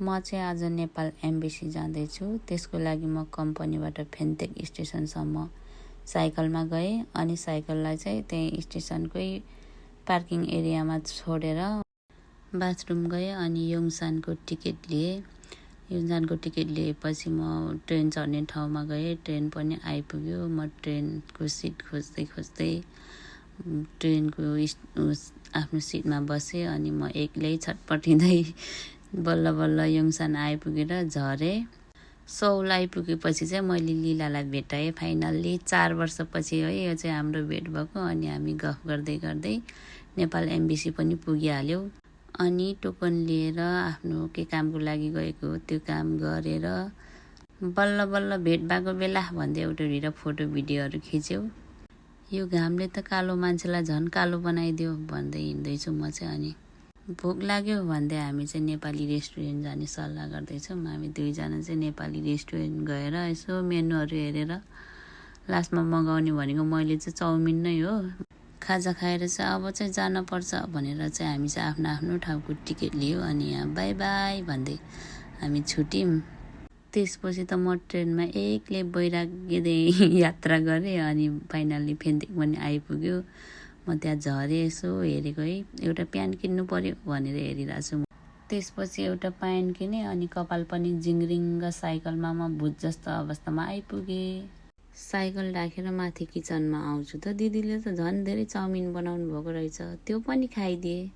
म चाहिँ आज नेपाल एम्बेसी जाँदैछु। त्यसको लागि म कम्पनीबाट फेन्तेक स्टेसनसम्म साइकलमा गएँ अनि साइकललाई चाहिँ त्यही स्टेसनकै पार्किङ एरियामा छोडेर बाथरुम गएँ अनि योङसानको टिकट लिएँ। योङसानको टिकट लिएपछि म ट्रेन चढ्ने ठाउँमा गएँ। ट्रेन पनि आइपुग्यो। म ट्रेनको सिट खोज्दै खोज्दै ट्रेनको आफ्नो सिटमा बसेँ अनि म एक्लै छटपटिँदै बल्ल बल्ल योङसान आइपुगेर झरेँ। सौल आइपुगेपछि चाहिँ मैले लीलालाई भेटाएँ। फाइनल्ली 4 वर्षपछि है यो चाहिँ हाम्रो भेट भएको। अनि हामी गफ गर्दै गर्दै नेपाल एम्बेसी पनि पुगिहाल्यौँ। अनि टोकन लिएर आफ्नो के कामको लागि गएको त्यो काम गरेर बल्ल बल्ल भेट भएको बेला भन्दै एउटा फोटो भिडियोहरू खिच्यौँ। यो घामले त कालो मान्छेलाई झन् कालो बनाइदियो भन्दै हिँड्दैछु म चाहिँ। अनि भोक लाग्यो भन्दै हामी चाहिँ नेपाली रेस्टुरेन्ट जाने सल्लाह गर्दैछौँ। हामी दुईजना चाहिँ नेपाली रेस्टुरेन्ट गएर यसो मेनुहरू हेरेर लास्टमा मगाउने भनेको मैले चाहिँ चाउमिन नै हो। खाजा खाएर चाहिँ अब चाहिँ जानुपर्छ भनेर चाहिँ हामी चाहिँ आफ्नो आफ्नो ठाउँको टिकट लियो। अनि यहाँ बाई बाई भन्दै हामी छुट्यौँ। त्यसपछि त म ट्रेनमा एक्लै बैरागिँदै यात्रा गरेँ। अनि फाइनल्ली फेन्तेक पनि आइपुग्यो। म त्यहाँ झरेँ, यसो हेरेको है एउटा प्यान्ट किन्नु पर्यो भनेर हेरिरहेको छु। त्यसपछि एउटा प्यान्ट किनेँ अनि कपाल पनि जिङ्रिङ्ग साइकलमा म भूत जस्तो अवस्थामा आइपुगेँ। साइकल राखेर माथि किचनमा आउँछु त दिदीले त झन् धेरै चाउमिन बनाउनु भएको रहेछ, त्यो पनि खाइदिए।